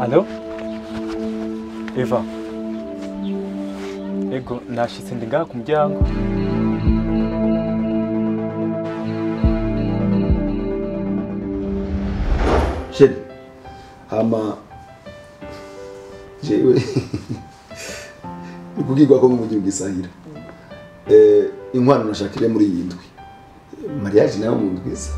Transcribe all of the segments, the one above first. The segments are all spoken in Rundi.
Allo? Eva. Ego nashitse ndi ngaha ku muryango. Chéri, hama jewe nikugirwa ko mu gihugu gisahira. Inkwano nashakire muri iyi ndwi. Mariage nayo mu ndwi isa.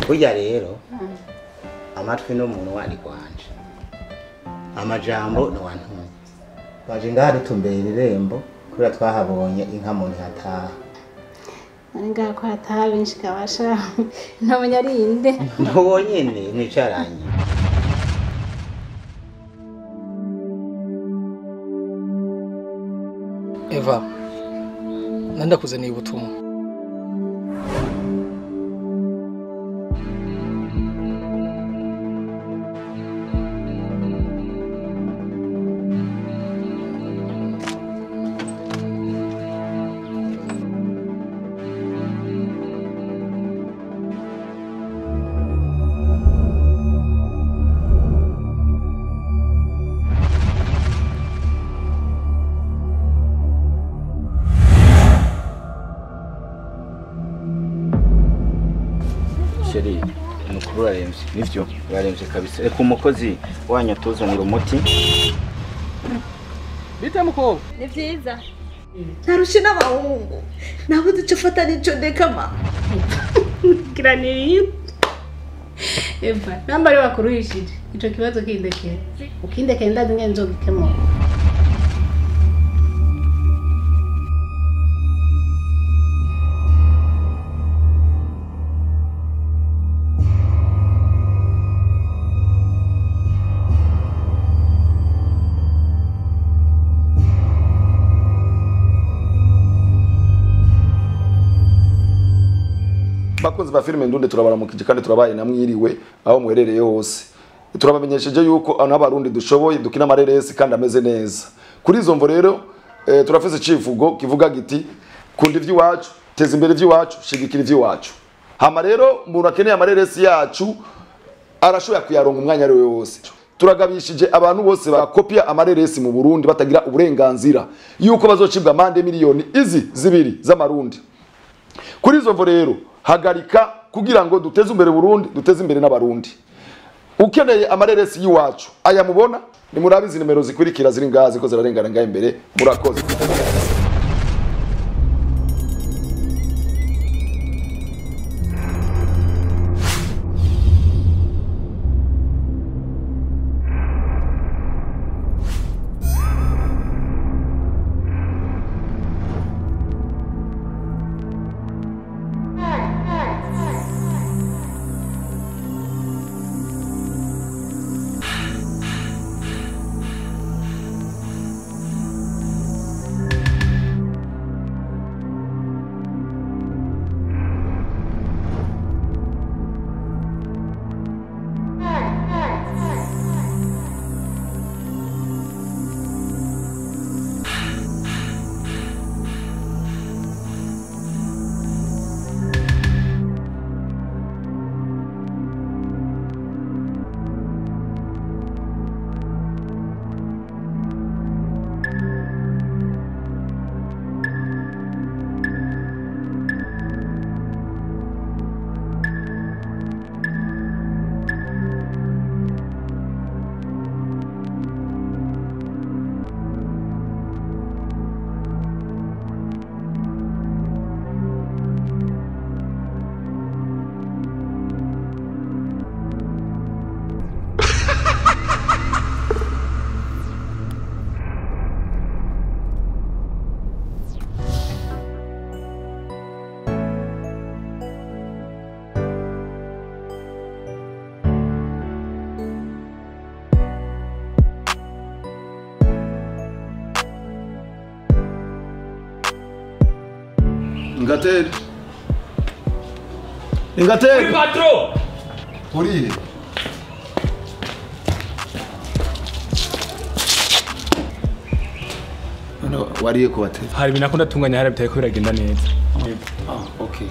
Burya rero amatwi n'umuntu ari kwanje amajambo no wantumye baje ngaha dutumbera irembo kubera twahabonye inka mu ntihataha nari ngaha ko hataha benshi kabasha ntamenya ari inde ntuwo nyene mwicaranye. Eva nandakuzaniye ubutumwa. Chéri, nukuri uraremvye nivyo uraremvye kabisa. Reka umukozi wanyu atuzanira umuti. Bite mukobwa? Ni vyiza. Narushe n'abahungu. Nabuze ico fata n'ico ndeka ma. Kiraniriye. Eva, namba ari wakuruhishije. Ico kibazo kindekera. Ukindekera ndazi ngene nzogikemura. Bakunzi ba filime Ndunde turabaramukije kandi turabaye namwiriwe aho muherereye hose. Turabamenyesheje yuko n'abarundi dushoboye dukina amareresi kandi ameze neza. Kuri izo mvo rero turafise icivugo kivuga giti kunda ivy'iwacu, teza imbere ivy'iwacu, shigikira ivy'iwacu. Hama rero umuntu akeneye amareresi yacu arashoboye kuyaronka umwanya ari we wose. Turagabishije abantu bose bakopia amareresi mu Burundi batagira uburenganzira yuko bazocibwa amande miliyoni izi zibiri z'amarundi. Kuri izo mvo rero hagarika kugira ngo duteze imbere Burundi, duteze imbere n'abarundi. Ukeneye amareresi y'iwacu aya mubona ni murabizi nimero zikurikira ziri ngazi ko zirarengana ngahe imbere. Murakoze. Ngateri. Ingateka. Oui patron. Uri. No, wariye ko bate. Hari ibintu akunda tunganya hari bitari ko biragenda neza. Ah, okay.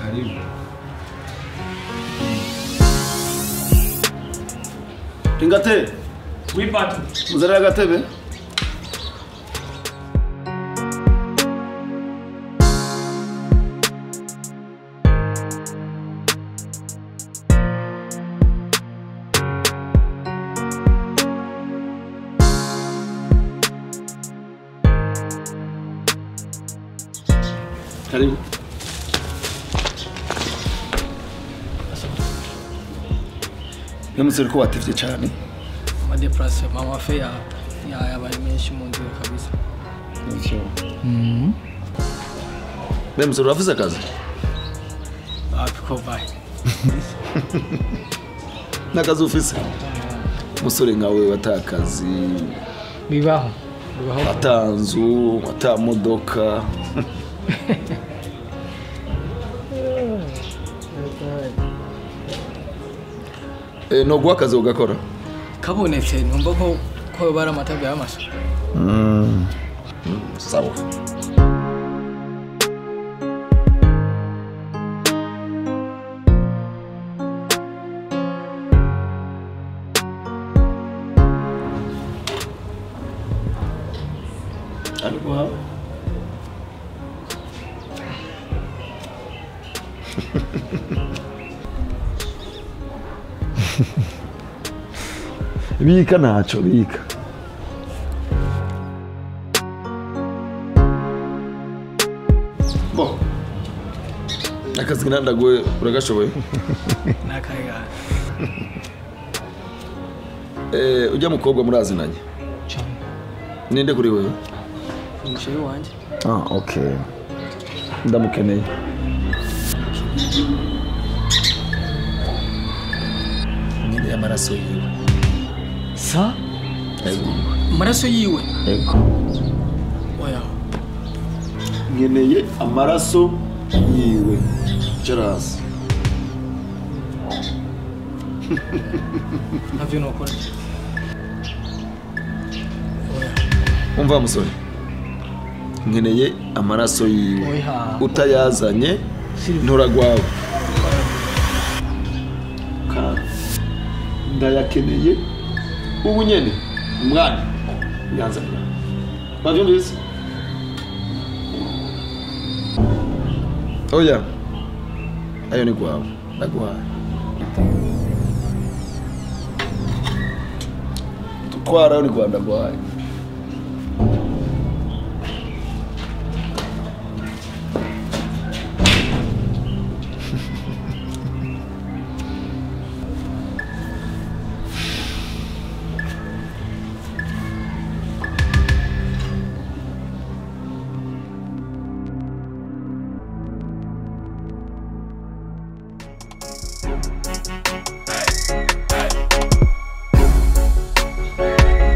Karibu. Tingate. Oui patron. Muzarira agatebe. Karibu. Nyamusore ko watevye cyane. Ama déplacement mama fe ya yabaye menshi mu nzira kabisa. Nivyo. Nyamusore uravuze akazi? Apiko bye. Nakazi ufise? Musore nkawe watakazi. Bibaho. Bibaho. Atanzu, atamodoka. No guha akazi ugakora kabonetse ntumva ko ko bara amatabya y'amaso. Sawa. Alikuwa bika ntacyo bika. Bo. Akazi nandagoye uragashoboye? Nakaga. Ujya mukobwa murazinanye? Cyane. Ninde kuri wewe? Umusheyi wanje. Ah, okay. Ndamukeneye. Nyine amaraso yiwe. Sa? Yego. Amaraso yiwe? Yego. Oya. Nkeneye amaraso yiwe. Charles. Navyo nokora. Oya. Umva musore. Nkeneye amaraso yiwe. Oya. Utayazanye nturagwawe. Ndayakeneye ubu nyene umwana yanzanira. Bavyumvise? Oya. Ayo ni kwawe. Ndaguhaye. Twara ni kwa ndaguhaye.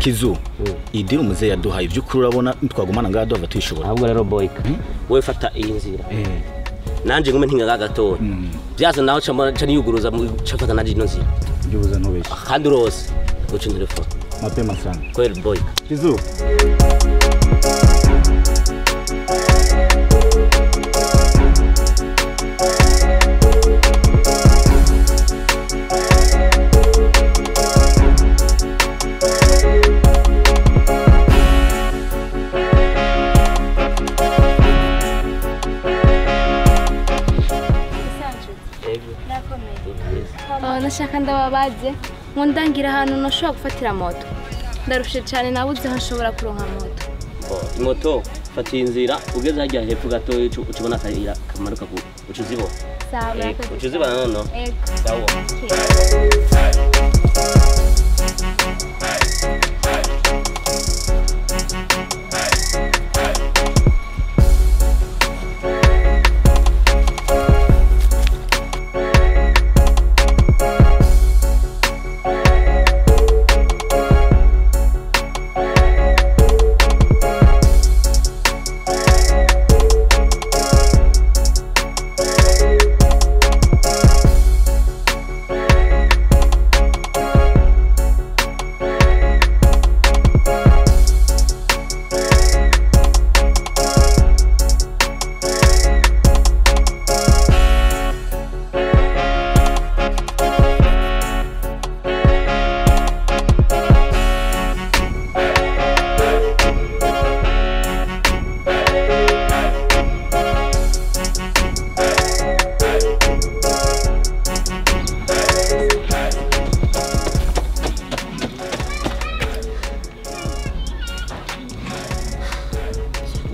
Kizu idiri umuze yaduhaye iby'ukuri urabona twagumana ngaha duhava tuyishobora. Ahubwo rero boyka wowe fata iyi nzira nanje ngume ntinga gatoya byaza naho ca niyuguruza cafata nanje ino nzira byubuza ntubeshye kandi urose uca telefone mapema sana kweli boyka. Kizu Nashaka ndababaze ngo ndangira ahantu nashobora gufatira moto. Ndarushe cyane nabuze aho nshobora kuronka moto. Moto fata inzira ugeze hajya hepfo gato ucubona akayira kamanuka ku ucuzibona. Sawa. Ucuzibona nono. Ego. Sawa.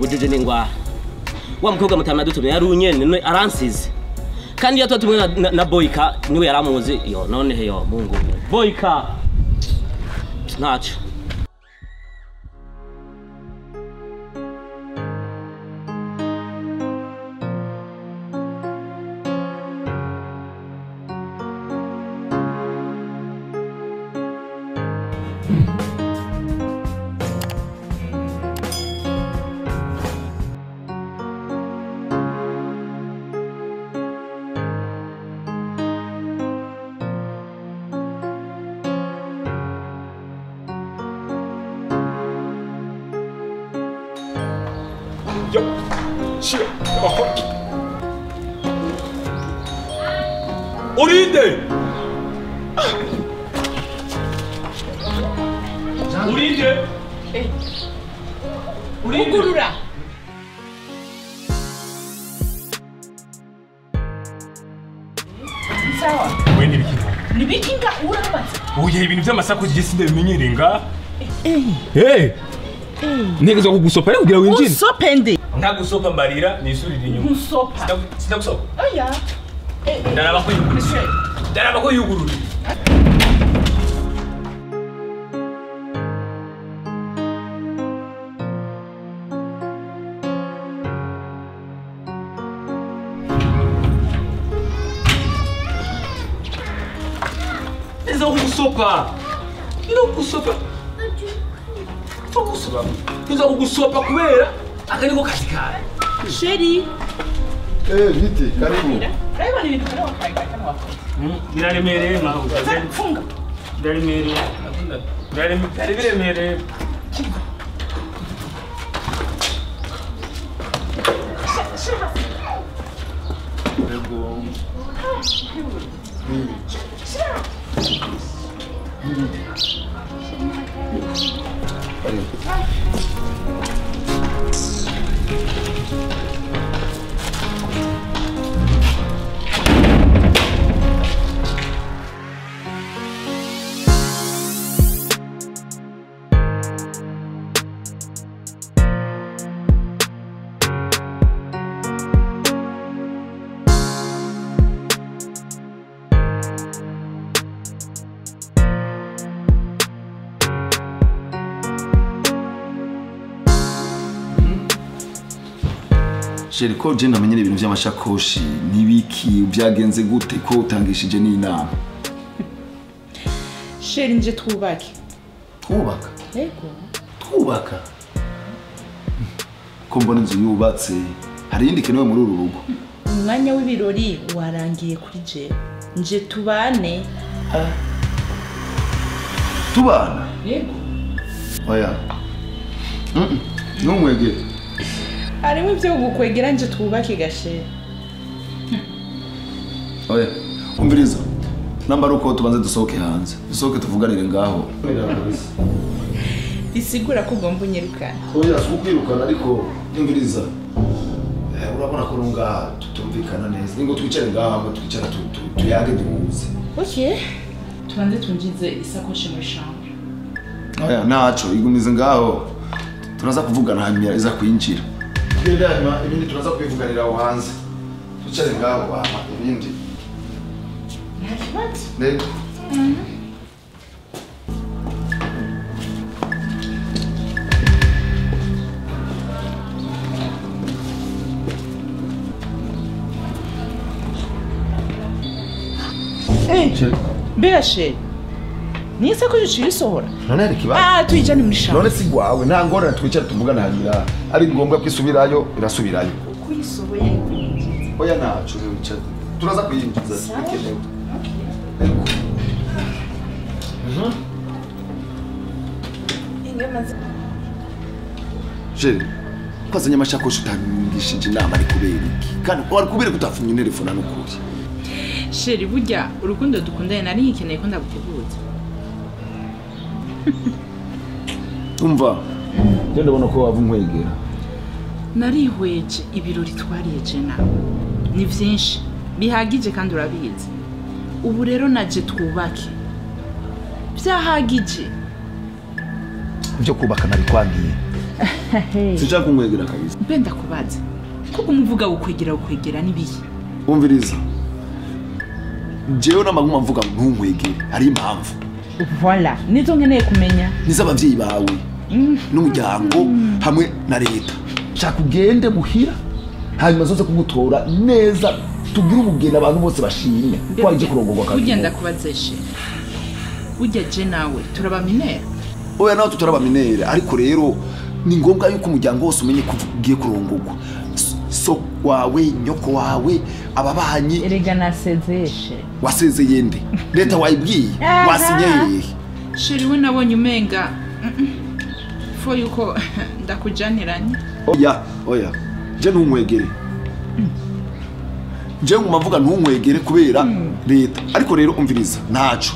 Ujuje ningwa wa mukobwa mutama dutumye yari unyene none aransize kandi iyo twatumwe na Boyka niwe yaramuzi yo none heyo Mungu Boyka ntaco. Urinde! Urinde! Urinde! Ugurura! Sawa. We nibikinga. Nibikinga urabatse. Oye ibintu by'amasakoshi je sinde bimenyereye nga. Eh. Ntegezo kugusopa rero kugira winjire. Usope nde? Ntagusopa mbarira nisurira inyuma. Usopa. Sinagusopa. Oya. Ndaraba ko yugurura. Ndaraba ko yugurura. Nza kugusopa. Nza kugusopa. Nza kugusopa kubera akaniko katikara. Sheri. Vite, karibu. Urabibona ibintu kare wakaye cyangwa wakoze. Biraremereye mawe. Funga. Biraremereye. Biraremereye. Yego. Sheri ko je ndamenyera ibintu by'amashakoshi nibiki byagenze gute ko utangishije n'inama? Sheri nje twubake. Twubaka? Yego. Twubaka? Ko mbona inzu yubatse hari yindi kenewe muri uru rugo. Umwanya w'ibirori warangiye kuri je. Nje tubane. Tubana? Yego. Oya. Numwegere. Harimo ibyo gukwegera nje twubake gashe. Oya, umviriza. Namba ruko tubanze dusohoke hanze. Dusohoke tuvuganire ngaho. Bisigura ko ugomba unyirukana. Oya, si ukwirukana ariko umviriza. Urabona ko runga tutumvikana neza. Ningo twicare ngaho, ngo twicare tuyage duhuze. Okay, tubanze twinjize isakoshi muri chambre. Oya naco igumize ngaho. Turaza kuvugana hanyuma iza kwinjira. Genda hanyuma ibindi turaza kubivuganira aho hanze. Tucare ngaho hama ibindi. Nta kibazo. Nego. Mbega sheri ni isakoshi uciye usohora? None hari ikibazo? Ah, tuyijane muri chambre. None si gwawe nta ngorane twicara tuvugana hanyuma ari ngombwa ko isubirayo irasubirayo. Uko uyisohoye kuyinjiza. Oya naco wicara. Turaza kuyinjiza bikenewe. Sheri, kwazanye amashakoshi utangishije inama ari kubera iki? Kandi wari kubera kutafunye interefone n'ukuri. Sheri burya urukundo dukundanye nari nkikeneye ko ndaguteguza. Umva, je ndabona ko wava unkwegera. Narihweje ibirori twariye je nawe. Ni vyinshi bihagije kandi urabizi. Ubu rero naje twubake. Byahagije. Ibyo kubaka nabikwangiye. Sinshaka kunkwegera kabisa. Mbe ndakubaza. Kuko umuvuga ukwegera ukwegera nibihe? Umviriza. Jewe n'amaguma mvuga ntunkwegere ari impamvu. Voilà, nizo nkeneye kumenya. Nizo abavyeyi bawe n'umuryango hamwe na leta. Shaka ugende muhira hanyuma zoze kugutora neza tugire ubugeni abantu bose bashime ko waje kurongorwa kabiri. Ugenda kubazeshe. Burya je nawe turabaminera. Oya nawe tutarabaminera ariko rero ni ngombwa yuko umuryango wose umenye ko ugiye kurongorwa. So wawe nyoko wawe ababanyi. Erega nasezeshe. Wasezeye nde? Leta wayibwiye? Wasinye? Sheri we nabonye umenga fo yuko ndakujaniranye. Oya oya je ntunkwegere. Je nguma mvuga ntunkwegere kubera leta ariko rero umviriza naco.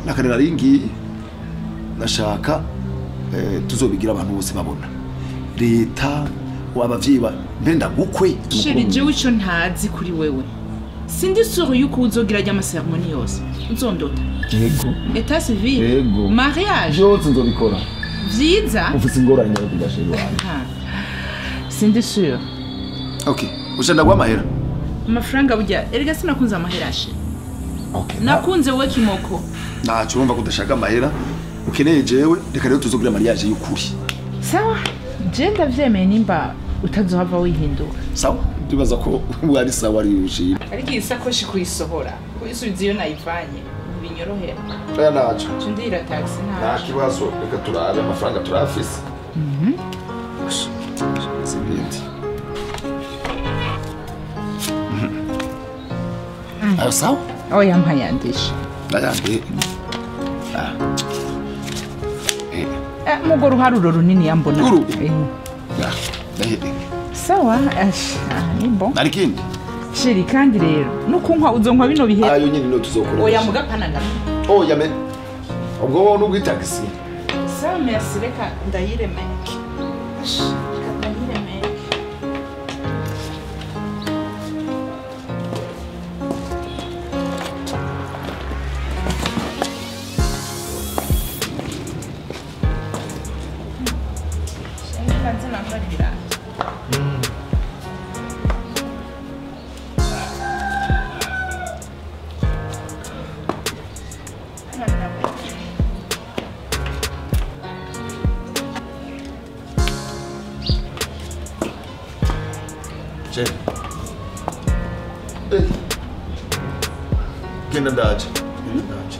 Nakarera ringi nashaka tuzobigira abantu bose babona. Leta wabavyeyi mbe ndagukwe. Sheri jewe ico ntazi kuri wewe. Sindi sure yuko uzogira rya maseremoni yose. Uzondota. Yego. Etat civil. Yego. Mariage. Byose nzobikora. Vyiza. Ufise ingorane nawe kuja sheri wanje. Sindi sure. Okay, ushanda gwa mahera. Amafaranga burya erega sinakunze amahera she. Okay. Nakunze we kimoko. Naco urumva ko udashaka amahera. Ukeneye jewe reka rero tuzogira mariage y'ukuri. Sawa. Je ndavyemeye nimba utazohava wihinduka. Sawa. Ndibaza ko ari sawa ari ushima. Ariko iyi sakoshi kuyisohora, kuyisubiza iyo nayivanye binyorohera. Oya naco. Cundira taxi ntaco. Nta kibazo reka turabe amafaranga turafise. Sibindi. Ayo sawa? Oya mpayandisha. Ndayandi. Ah. Mugo ruharuro runini yambona. Uru. Ya, ndahede. Sawa, ni bon. Nari kindi. Sheri kandi rero nukunkwa uzonkwa bino bihe. Ayo nyine no tuzokora. Oya mugapana ngana. Oya me. Ubwo wowe n'ubwitagisi. Sawa merci reka ndayiremeke. Reka ndayiremeke. Sheri kanze nambarira. Genda ndaje. Genda ndaje.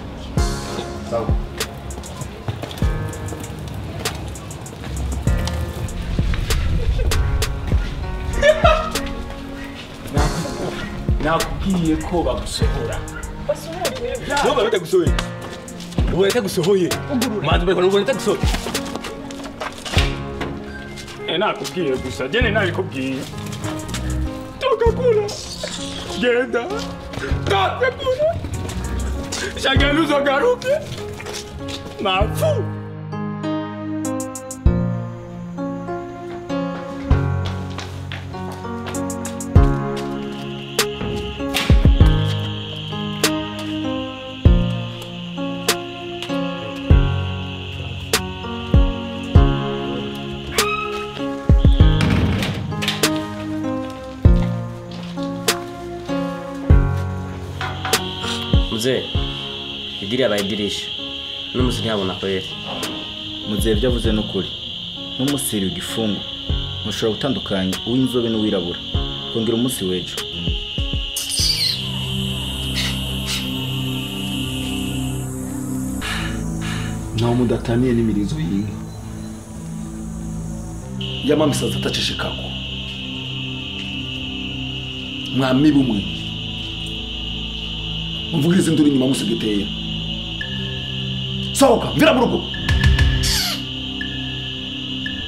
Sawa. Nakubwiye ko bagusohora. Basohora wewe. Batagusohoye. Ubu batagusohoye. Manzi bari batagusohoye. Nakubwiye gusa. Jene nabikubwiye. Toka kula. Genda. Toka kula. Shagalu zogaruke. Mafu. Muze idiri yabaye idirisha n'umusi ntiyabona kweri. Muzehe ibyo avuze n'ukuri. N'umusiri w'igifungo ntushobora gutandukanya uw'inzobe n'uwirabura. Kongera umunsi w'ejo. Naho mudataniye n'imirizo y'inka yamamisaza atacishikako mwami bumwe mvugirize induru inyuma musegeteye. Sohoka mvira mu rugo.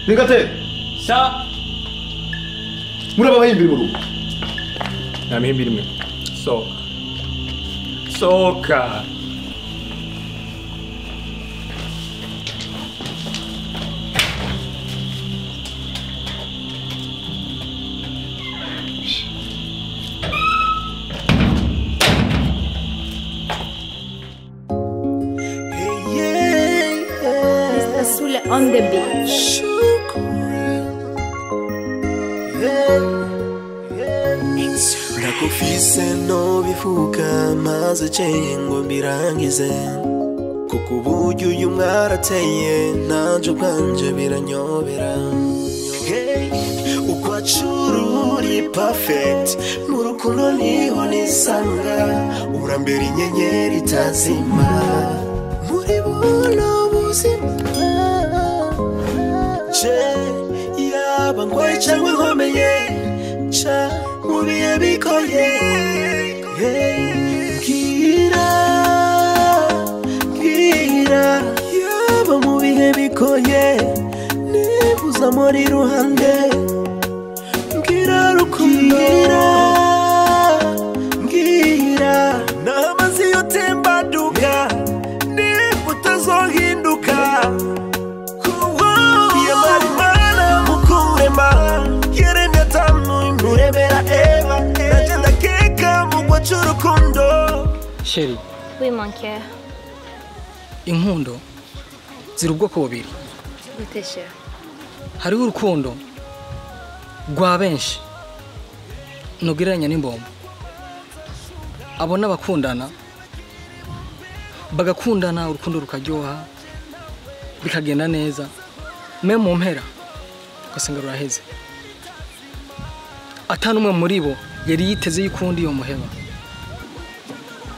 Ningate sa muraba bahimbira mu rugo. Namihimbira imwe. Sohoka sohoka. On the beach. Ndakufise no bivuga maze ceye ngo mbirangize kuko uburyo uyu mwarateye nanje ubwanje biranyobera. Uko acururi perfect mu rukundo niho nisanga urambera inyenyeri itazima muri buno buzima. Yaba ngwaye cyangwa nkomeye ca mu bihe bigoye. Mbwira mbwira yaba mu bihe bigoye nibuza muri ruhande. Mbwira rukundo mbwira n'amazi yotembaduka niba utazohinduka. Chérie. Oui, mon cœur. Inkundo ziri ubwoko bubiri. Gute chérie? Hariho urukundo rwa benshi nugereranya n'imbombo. Abo n'abakundana bagakundana urukundo rukaryoha bikagenda neza me mu mpera ugasanga ruraheze. Atanu umwe muri bo yari yiteze yukundi yo muheba.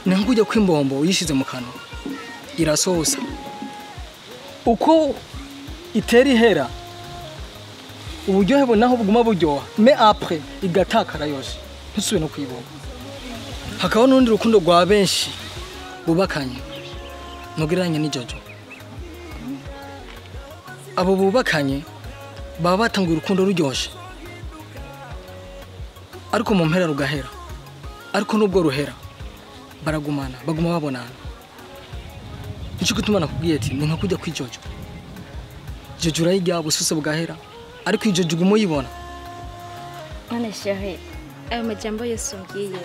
Ni nkujya kwimbombo uyishize mu kanwa irasosa uko itera ihera uburyohe naho buguma buryoha mais après igatakara yose ntusubire no kwibona. Hakaba n'urundi rukundo rwa benshi bubakanye nugereranya n'ijojo. Abo bubakanye baba batanguye urukundo ruryoshe ariko mu mpera rugahera, ariko nubwo ruhera baragumana baguma babonana. Nicyo gituma nakubwiye ati ni nka kujya kwijojo. Jojo urayirya ubususe bugahera ariko ijojo uguma uyibona. None chérie, ayo majambo yose umbwiye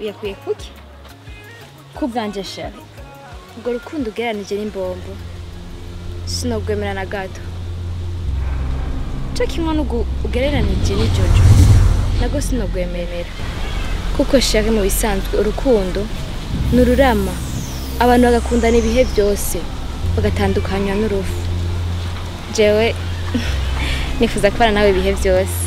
uyakuye kuki? Ku bwanje chérie, urwo rukundo ugereranije n'imbombo sinogwemera na gato. Cyo kimwe n'ubwo ugereranije n'ijojo nago sinogwemera. Kuko chérie mu bisanzwe urukundo nururama abantu bagakundana ibihe byose bagatandukanywa n'urufu. Jewe nifuza kubana nawe ibihe byose.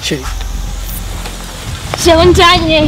Chérie. Jewe njanye.